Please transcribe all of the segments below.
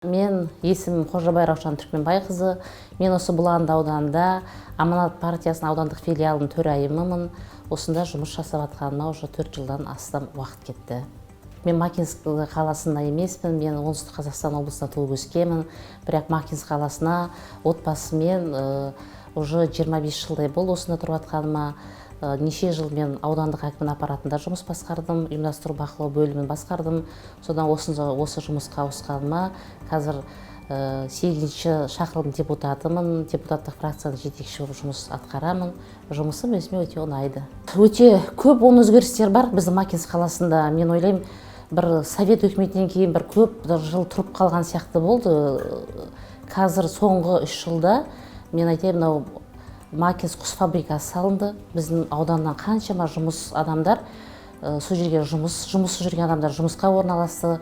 Мен есімім Қожабай Раушан Түркменбайқызы. Мен осы Бұланды ауданында Аманат партиясының аудандық филиалының төрайымымын. Осында жұмыс жасап жатқаныма уже 4 жылдан астам уақыт кетті. Мен Макинск қаласында емеспін, мен Оңтүстік Қазақстан облысында туып өскенмін, бірақ Макинск қаласына отбасыммен уже 25 жылдай болды осында тұрып жатқаныма. Неше жыл мен аудандық әкімнің аппаратында жұмыс басқардым, ұйымдастыру бақылау бөлімін басқардым. Содан осы жұмысқа ауысқаныма қазір сегізінші шақырылым депутатымын, депутаттық фракцияның жетекші болып жұмыс атқарамын. Жұмысым өзіме өте ұнайды. Өте көп оң өзгерістер бар біздің Макинск қаласында. Мен ойлаймын, бір совет өкіметінен кейін бір көп жыл тұрып қалған сияқты болды. Қазір соңғы 3 жылда, мен айтайын, мынау Макинск құс фабрикасы салынды. Біздің ауданнан қаншама жұмыс адамдар сол жерге жұмыссыз жүрген адамдар жұмысқа орналасты.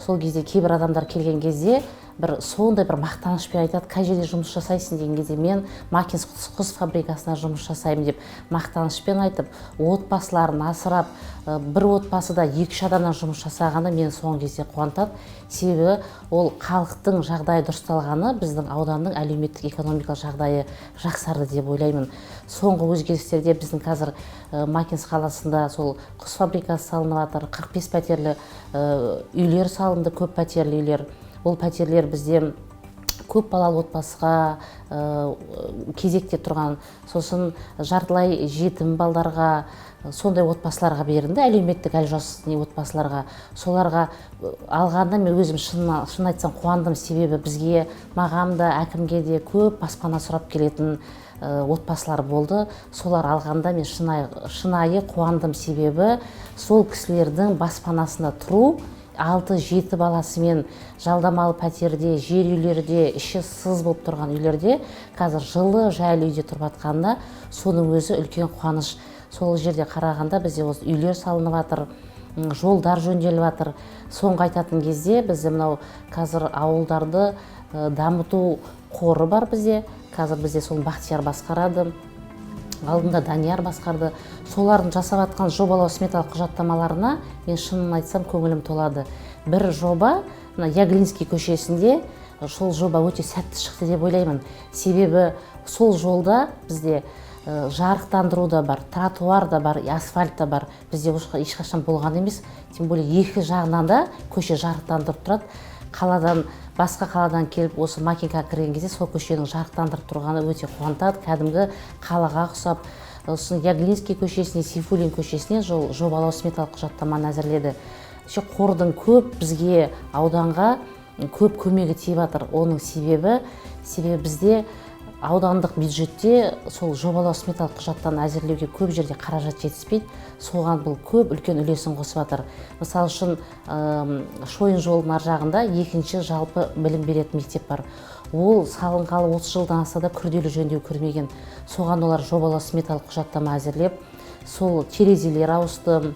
Сол кезде кейбір адамдар келген кезде бір сондай бір мақтанышпен айтады: «Қай жерде жұмыс жасайсың?» – деген кезде, «Мен Макинск құс фабрикасында жұмыс жасаймын», – деп мақтанышпен айтып, отбасыларын асырап, бір отбасыда екі үш адамнан жұмыс жасағаны мені соңғы кезде қуантады. Себебі ол халықтың жағдайы дұрысталғаны, біздің ауданның әлеуметтік экономикалық жағдайы жақсарды деп ойлаймын. Соңғы өзгерістерде біздің қазір Макинск қаласында сол құс фабрикасы салынып жатыр, 45 пәтерлі үйлер салынды, көп пәтерлі үйлер. Ол пәтерлер бізде көп балалы отбасыға, кезекте тұрған, сосын жартылай жетім балдарға, сондай отбасыларға берілді, әлеуметтік әлжуаз отбасыларға. Соларға алғанда мен өзім шын айтсам қуандым. Себебі бізге, маған да, әкімге де көп баспана сұрап келетін отбасылар болды. Солар алғанда мен шынайы қуандым. Себебі сол кісілердің баспанасында тұру, алты жеті баласымен жалдамалы пәтерде, жер үйлерде, іші сыз болып тұрған үйлерде қазір жылы, жайлы үйде тұрып жатқанына, соның өзі үлкен қуаныш. Сол жерде қарағанда, бізде осы үйлер салынып жатыр, жолдар жөнделіп жатыр. Соңғы айтатын кезде, бізде мынау қазір ауылдарды дамыту қоры бар бізде. Қазір бізде соны Бақтияр басқарады, алдында Данияр басқарды. Солардың жасап жатқан жобалау сметалық құжаттамаларына мен, шынын айтсам, көңілім толады. Бір жоба мына Яглинский көшесінде, сол жоба өте сәтті шықты деп ойлаймын. Себебі сол жолда бізде жарықтандыру да бар, тротуар да бар, асфальт та бар. Бізде ешқашан болған емес. Тем более екі жағынан да көше жарықтандырып тұрады. Қаладан, басқа қаладан келіп, осы Макинкаға кірген кезде сол көшенің жарықтандырып тұрғаны өте қуантады, кәдімгі қалаға ұқсап. Сосын Яглинский көшесіне, Сейфуллин көшесіне жол жобалау сметалық құжаттаманы әзірледі. Еще қордың көп бізге, ауданға көп көмегі тиіп жатыр. Оның себебі бізде аудандық бюджетте сол жобалау сметалық құжаттарын әзірлеуге көп жерде қаражат жетіспейді. Соған бұл көп үлкен үлесін қосып жатыр. Мысалы үшін, Шойын жолының ар жағында екінші жалпы білім беретін мектеп бар. Ол салынғалы 30 жылдан аса да күрделі жөндеу көрмеген. Соған олар жобалау сметалық құжаттама әзірлеп, сол терезелер ауысты,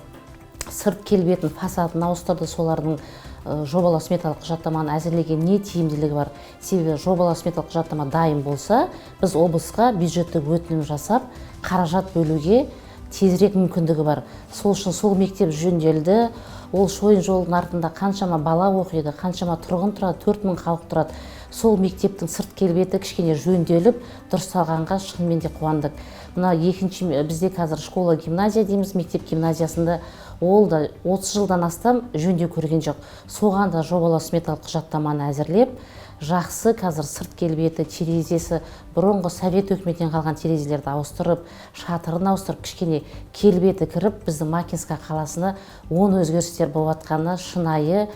сырт келбетін, фасадын ауыстырды. Солардың жобалау сметалық құжаттаманы әзірлеген не тиімділігі бар? Себебі жобалау сметалық құжаттама дайын болса, біз облысқа бюджеттік өтінім жасап, қаражат бөлуге тезірек мүмкіндігі бар. Сол үшін сол мектеп жөнделді. Ол шойын жолдың артында қаншама бала оқиды, қаншама тұрғын тұрады, 4000 халық тұрады. Сол мектептің сырт келбеті кішкене жөнделіп, дұрысталғанға шынымен де қуандық. Мына екінші бізде қазір школа гимназия дейміз, мектеп гимназиясында, ол да 30 жылдан астам жөндеу көрген жоқ. Соған да жобалау сметалық құжаттаманы әзірлеп, жақсы қазір сырт келбеті, терезесі, бұрынғы совет өкіметінен қалған терезелерді ауыстырып, шатырын ауыстырып, кішкене келбеті кіріп, біздің Макинска қаласына оң өзгерістер болып жатқанына шынайы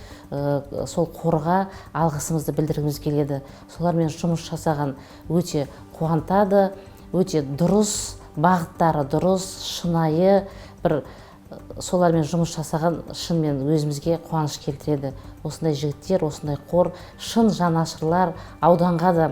сол қорға алғысымызды білдіргіміз келеді. Солармен жұмыс жасаған өте қуантады, өте дұрыс, бағыттары дұрыс, шынайы бір солармен жұмыс жасаған шынымен өзімізге қуаныш келтіреді. Осындай жігіттер, осындай қор, шын жанашырлар, ауданға да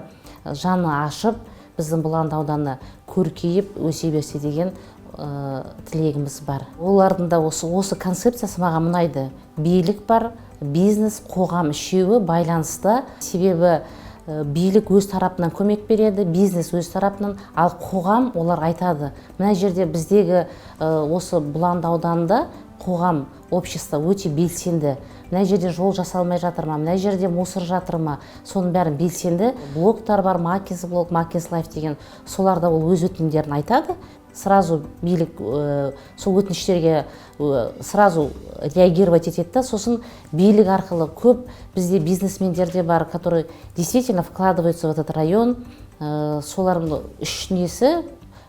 жаны ашып, біздің Бұланды ауданы көркейіп өсе берсе деген тілегіміз бар. Олардың да осы концепциясы маған ұнайды: билік бар, бизнес, қоғам, үшеуі байланыста. Себебі билік өз тарапынан көмек береді, бизнес өз тарапынан, ал қоғам, олар айтады. Мына жерде біздегі осы Бұланды ауданында Қоғам, общество өте белсенді. Мына жерде жол жасалмай жатыр ма, мына жерде мусор жатыр ма, соның бәрін белсенді. Блогтар бар, Макинск блог, Макинск лайф деген, соларда ол өз өтінімдерін айтады. Сразу билік сол өтініштерге сразу реагировать етеді да. Сосын билік арқылы көп бізде бизнесмендер де бар, которые действительно вкладываются в этот район. Солардың үш несі,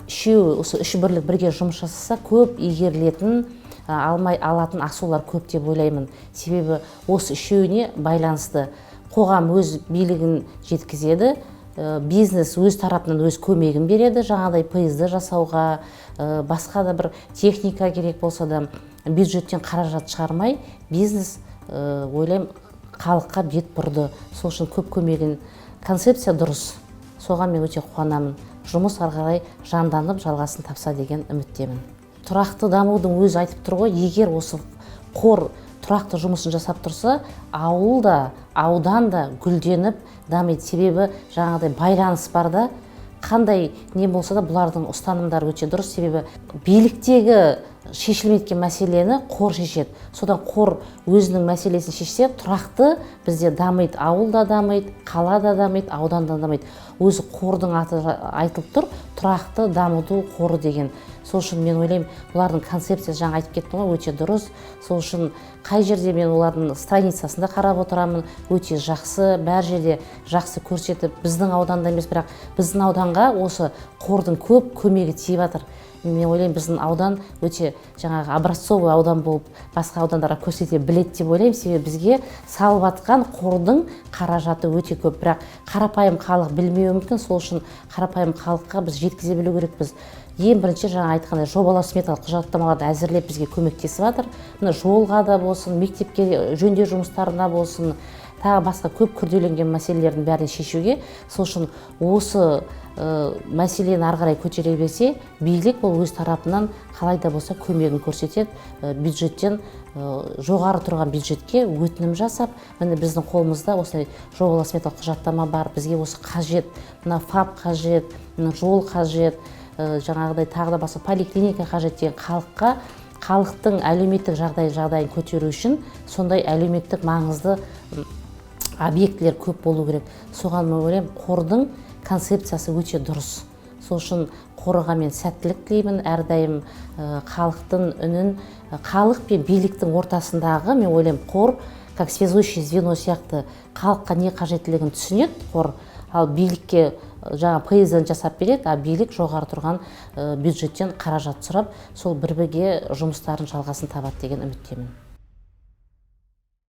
үшеуі, осы үш бірлік бірге жұмыс жасаса, көп игерілетін, алмай алатын асулар көп деп ойлаймын. Себебі осы үшеуіне байланысты қоғам өз билігін жеткізеді, бизнес өз тарапынан өз көмегін береді, жаңағыдай ПСД жасауға, басқа да бір техника керек болса да, бюджеттен қаражат шығармай, бизнес, ойлаймын, халыққа бет бұрды. Сол үшін көп көмегін. Концепция дұрыс, соған мен өте қуанамын. Жұмыс ары қарай жанданып, жалғасын тапса деген үміттемін. Тұрақты дамудың өзі айтып тұр ғой, егер осы қор тұрақты жұмысын жасап тұрса, ауыл да, аудан да гүлденіп дамиды. Себебі жаңағыдай байланыс бар да, қандай не болса да, бұлардың ұстанымдары өте дұрыс. Себебі биліктегі шешілмей кеткен мәселені қор шешеді. Содан қор өзінің мәселесін шешсе, тұрақты бізде дамиды: ауыл да дамиды, қала да дамиды, аудан да дамиды. Өзі қордың аты айтылып тұр, тұрақты дамыту қоры деген. Сол үшін мен ойлаймын, бұлардың концепциясы, жаңа айтып кеттім ғой, өте дұрыс. Сол үшін қай жерде мен олардың страницасында қарап отырамын, өте жақсы, бәр жерде жақсы көрсетіп, біздің ауданда емес, бірақ біздің ауданға осы қордың көп көмегі тиіп жатыр. Мен ойлаймын, біздің аудан өте жаңағы образцовый аудан болып, басқа аудандарға көрсете біледі деп ойлаймын. Себебі бізге салып жатқан қордың қаражаты өте көп, бірақ қарапайым халық білмеуі мүмкін. Сол үшін қарапайым халыққа біз жеткізе білу керекпіз. Ең бірінші, жаңа айтқандай, жобалау сметалық құжаттамаларды әзірлеп, бізге көмектесіп жатыр. Мына жолға да болсын, мектепке жөндеу жұмыстарына болсын, тағы басқа көп күрделенген мәселелердің бәрін шешуге. Сол үшін осы мәселені ары қарай көтере берсе, билік ол өз тарапынан қалай да болса көмегін көрсетеді. Бюджеттен, жоғары тұрған бюджетке өтінім жасап, міне, біздің қолымызда осындай жобалау сметалық құжаттама бар, бізге осы қажет, мына ФАП қажет, мына жол қажет, жаңағыдай тағы да басқа поликлиника қажет деген, халыққа, халықтың әлеуметтік жағдайын көтеру үшін сондай әлеуметтік маңызды объектілер көп болу керек. Соған мен ойлаймын, қордың концепциясы өте дұрыс. Сол үшін қорға мен сәттілік тілеймін. Әрдайым халықтың үнін, халық пен биліктің ортасындағы, мен ойлаймын, қор как связующий звено сияқты халыққа не қажеттілігін түсінеді қор, ал билікке жаңа ПСД жасап береді, а билік жоғары тұрған бюджеттен қаражат сұрап, сол бір бірге жұмыстарын жалғасын табады деген үміттемін.